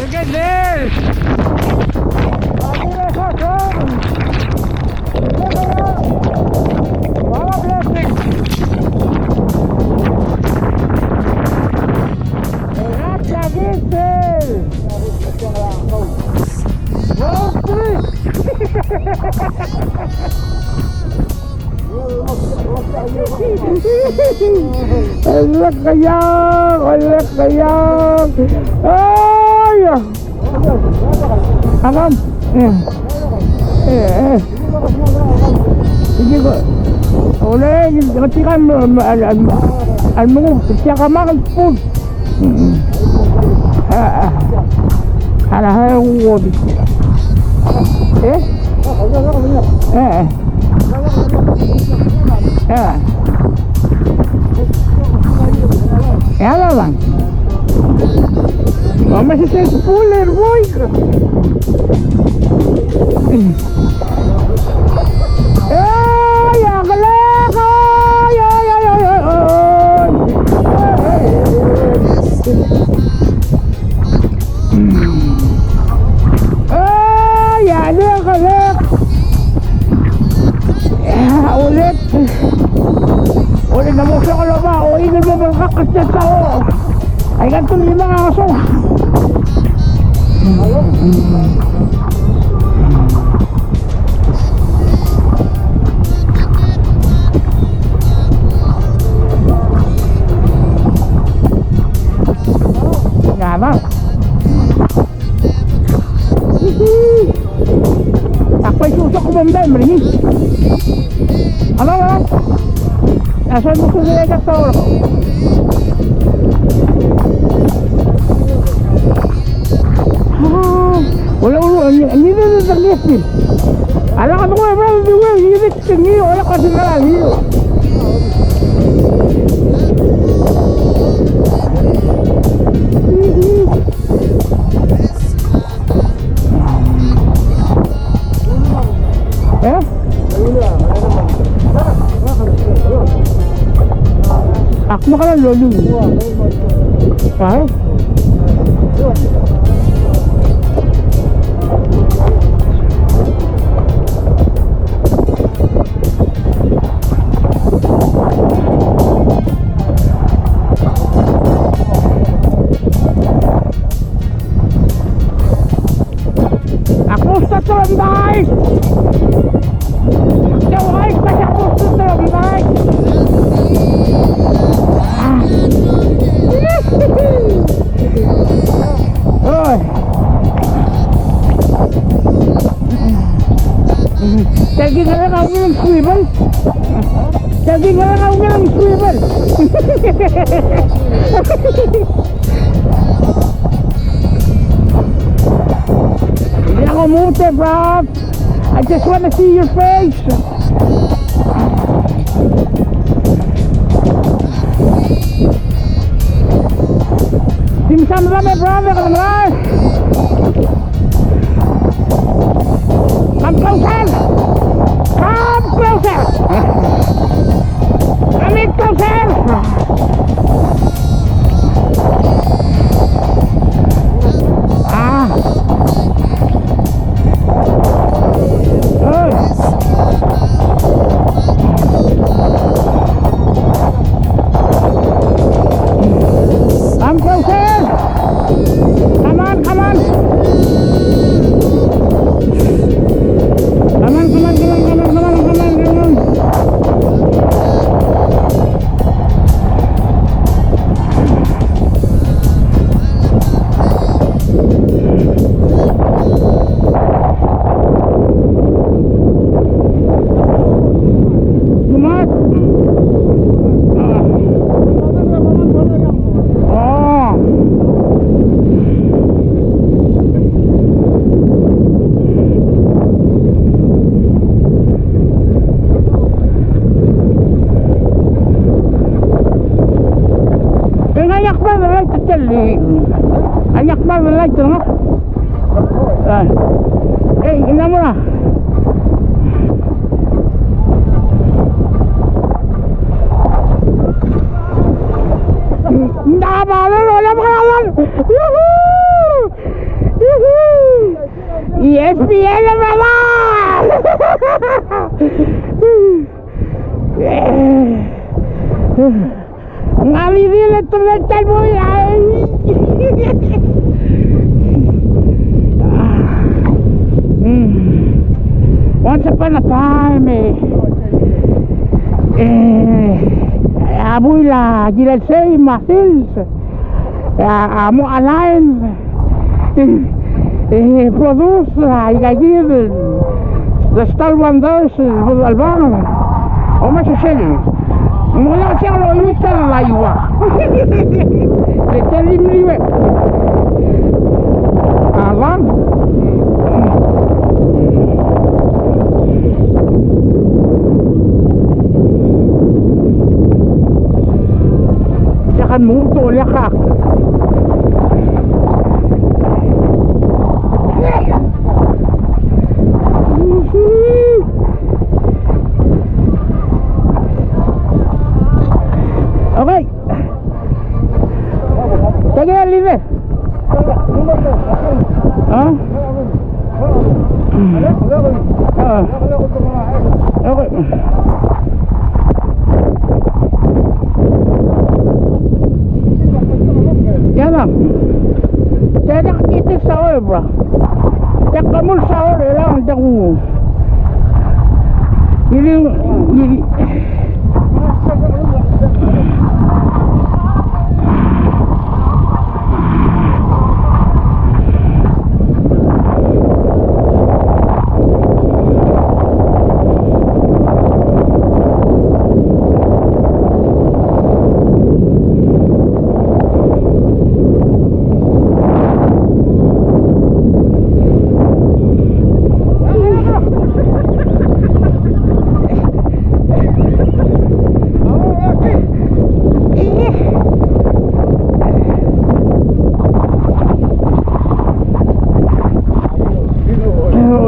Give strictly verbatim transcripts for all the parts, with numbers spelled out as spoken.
Get there! What a blessing! That's a good thing! Road trip! Olek kayang, olek kayang. Ay! Akam. Eh. Eh, eh. Sige ko. Olek, ketika al, al, al, al mengu, ketika kemang, pun. Mm. Ah, ah. Ala, hai, uo di. Eh? Eh, eh. Eh. Ya, Bang. Vamos a hacer spoiler, boy. Ay, a kelek, ay, ay, ay. Ay, a kelek, a kelek. Ulit. Ulit a mo osiik el oba, o ingel mo melekakl er tia el tau. Aika el tul el mla ngesonges. Ngama. Ak bai susok ko bomdai meri. Ala, ala. Asal mo ko ya ka tau. Wala, wala, ni, ni, ni, ni, ni, ni. Ala ka mo ba, ba, ba, ni, ni, ni, wala ka tinggal ni. Eh? Ak mo kala lolu. Ay? Ak mo start er a omdaik. Ak mo start er a omdaik. Oi. Tia el ngerang a ungil el swivel. Tia el ngerang a ungil el swivel. Diak omute, bro. I just wanna see your face. Dimsam er a me, brother, kede merael. Come closer. Come closer. Come in closer. Ah. Come closer! Come on, come on! Come on, come on, come on. Ng ngar er ngii a kmal light er tia el, ng ngar er ngii a kmal light er ngak. Ah. Eh, ng mla mo er a. Ng mla mo er a. Yuhu! Yes, bien, brother. Ng di le teblo el buil. Once upon a time, e, e, a buil a kirel sei me a sils, e, a mo alliance, e, produce a ikakid el Destal Wonders, el Albang. Omes a sel. Ng mla siang el oiuit a Iowa. Le telim liwe. Albang. Diak a mo to, diak a. Okay. Take it easy. Ha? Ah. Okay. Ia, bang. Ia, bang, it is so, bro. Diak kemul saul er a, diak ku. Ngii, ngii.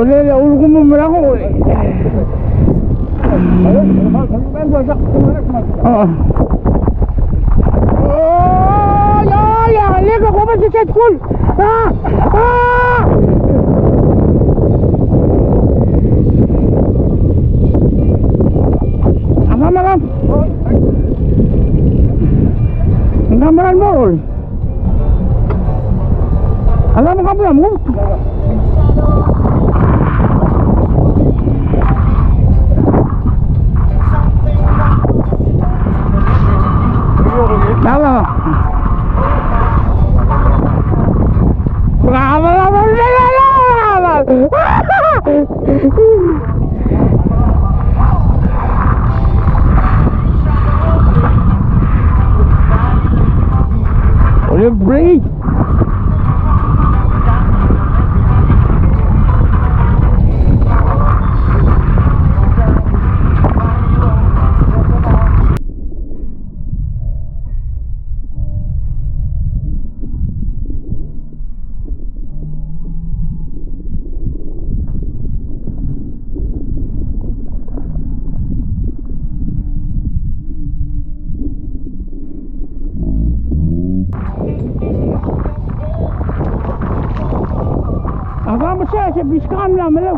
Ole, ole, ulkum merang, ole. Oh. Oh, ya, ya, le ke ko ba se set kul. Ah! Ah! Ama maram. Ama maram mo. Alam ka mo. Alam. Olive Bridge. Aga mo se, se biskan la melo.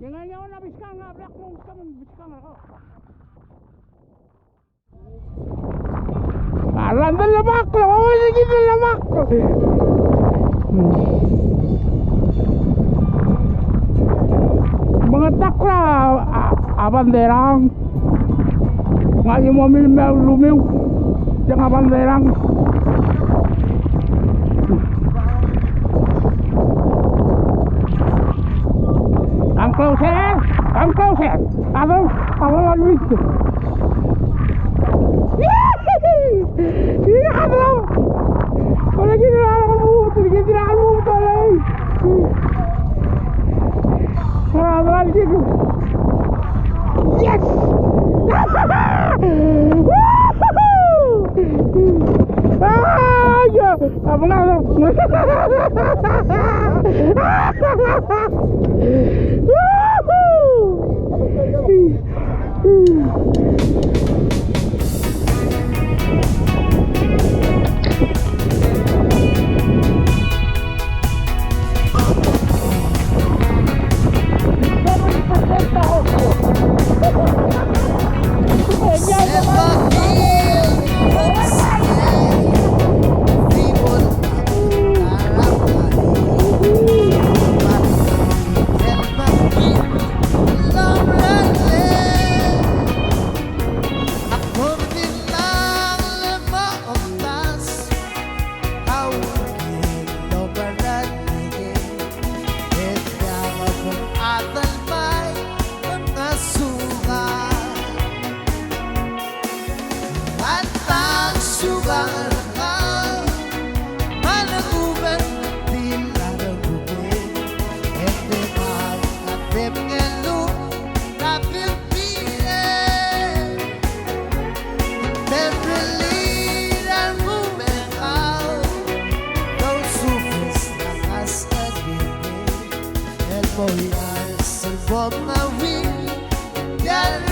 Dengan nyawa na biskan nga blak mong sa biskan ako. Aran de lemak, lemak, lemak. Mengetakl a, a, a banderang. Ngai mo mil mel lumiu. Jang a banderang. Come closer, come closer. Aduh, aduh, aduh. Iya, aduh. Kalau gitu, aduh, kalau gitu, aduh, kalau gitu. Aduh, aduh, gitu. Yes! Woohoo! Ah, ya. Apa nggak? Woohoo! Tal